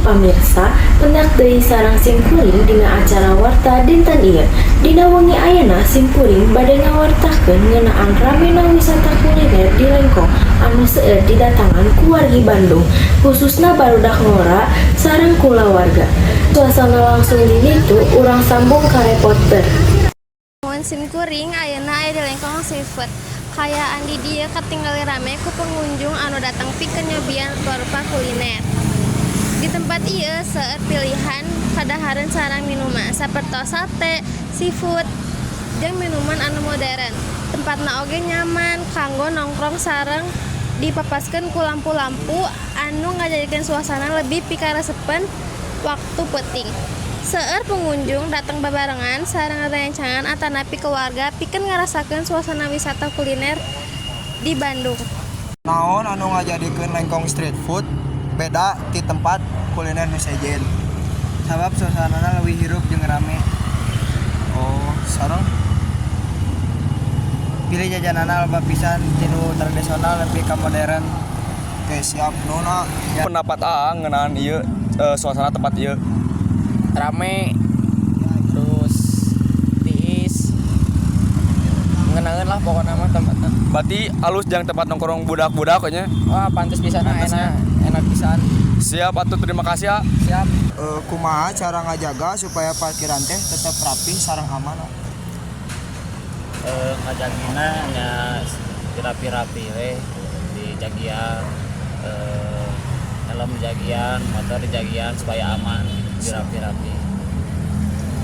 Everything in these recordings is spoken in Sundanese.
Pamirsa, pendak deui sareng simkuring dina acara Warta dinten ieu. Dina wengi ayeuna simkuring bade ngawartakeun ngeunaan ramena wisata kuliner di Lengkong anu seueur didatangan ku wargi Bandung, khususna barudak ngora sareng kulawarga. Suasana langsung di ditu, urang sambung ka reporter. Mun simkuring ayeuna aya di Lengkong Seafood. Kaayaan di dieu katingali rame ku pengunjung anu datang pikeun nyobian rupa-rupa kuliner. Di tempat ieu seueur pilihan kadahareun sareng minuman sapertos sate, seafood, jeung minuman anu modern. Tempatna oge nyaman kanggo nongkrong sareng dipapaskeun ku lampu-lampu anu ngajadikeun suasana lebih pikaresepeun waktu peuting. Seueur pengunjung datang babarengan sareng rerencangan atanapi keluarga pikeun ngarasakeun suasana wisata kuliner di Bandung. Naon anu ngajadikeun Lengkong Street Food beda ti tempat kuliner nu sejen? Sabab suasanana leuwih hirup jeung rame. Oh, sareng? Pilih jajanana loba pisan, tinu tradisional nepi ka modern. Oke, siap, nuhun. Pendapat Aa ngeunaan ieu suasana tempat ieu? Rame, terus tiis, ngenaeun lah pokoknya mah tempatnya. Berarti alus jang tempat nongkrong budak-budak kayaknya. Wah, pantes pisan, Pantesnya. Enak, enak pisan. Siap atuh, terima kasih ya. Siap. Kumaha cara ngajaga supaya parkiran teh tetap rapi sareng aman? Ngajagina nya rapi-rapi we dijagian, helm dijagian, motor dijagian supaya aman gitu, dirapi-rapi.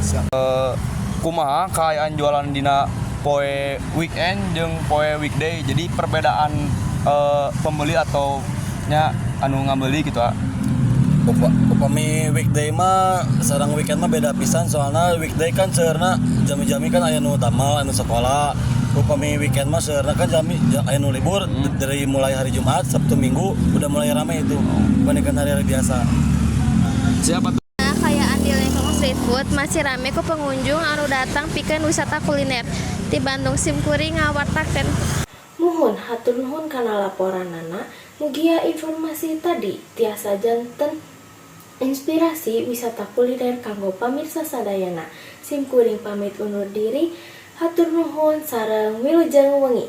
Siap. Kumaha kaayaan jualan dina poe weekend jeung poe weekday, jadi perbedaan pembeli atau nya anu ngabeli gitu, ah? Upami weekday mah sareng weekend mah beda pisan, soalnya weekday kan seurna jami-jami kan aya nu damel, anu sekolah. Upami weekend mah seurna kan jami aya nu libur dari mulai hari Jumat, Sabtu, Minggu udah mulai rame itu dibandingkan hari-hari biasa. Siapa tuh? Kaayaan di Lengkong Street Food masih rame ku pengunjung anu datang pikeun wisata kuliner. Di Bandung, simkuring ngawartakeun. Muhun, hatur nuhun kana laporanana. Mugia informasi tadi tiasa janten inspirasi wisata kuliner kanggo pamirsa sadayana. Simkuring pamit undur diri. Hatur nuhun sareng wilujeng wengi.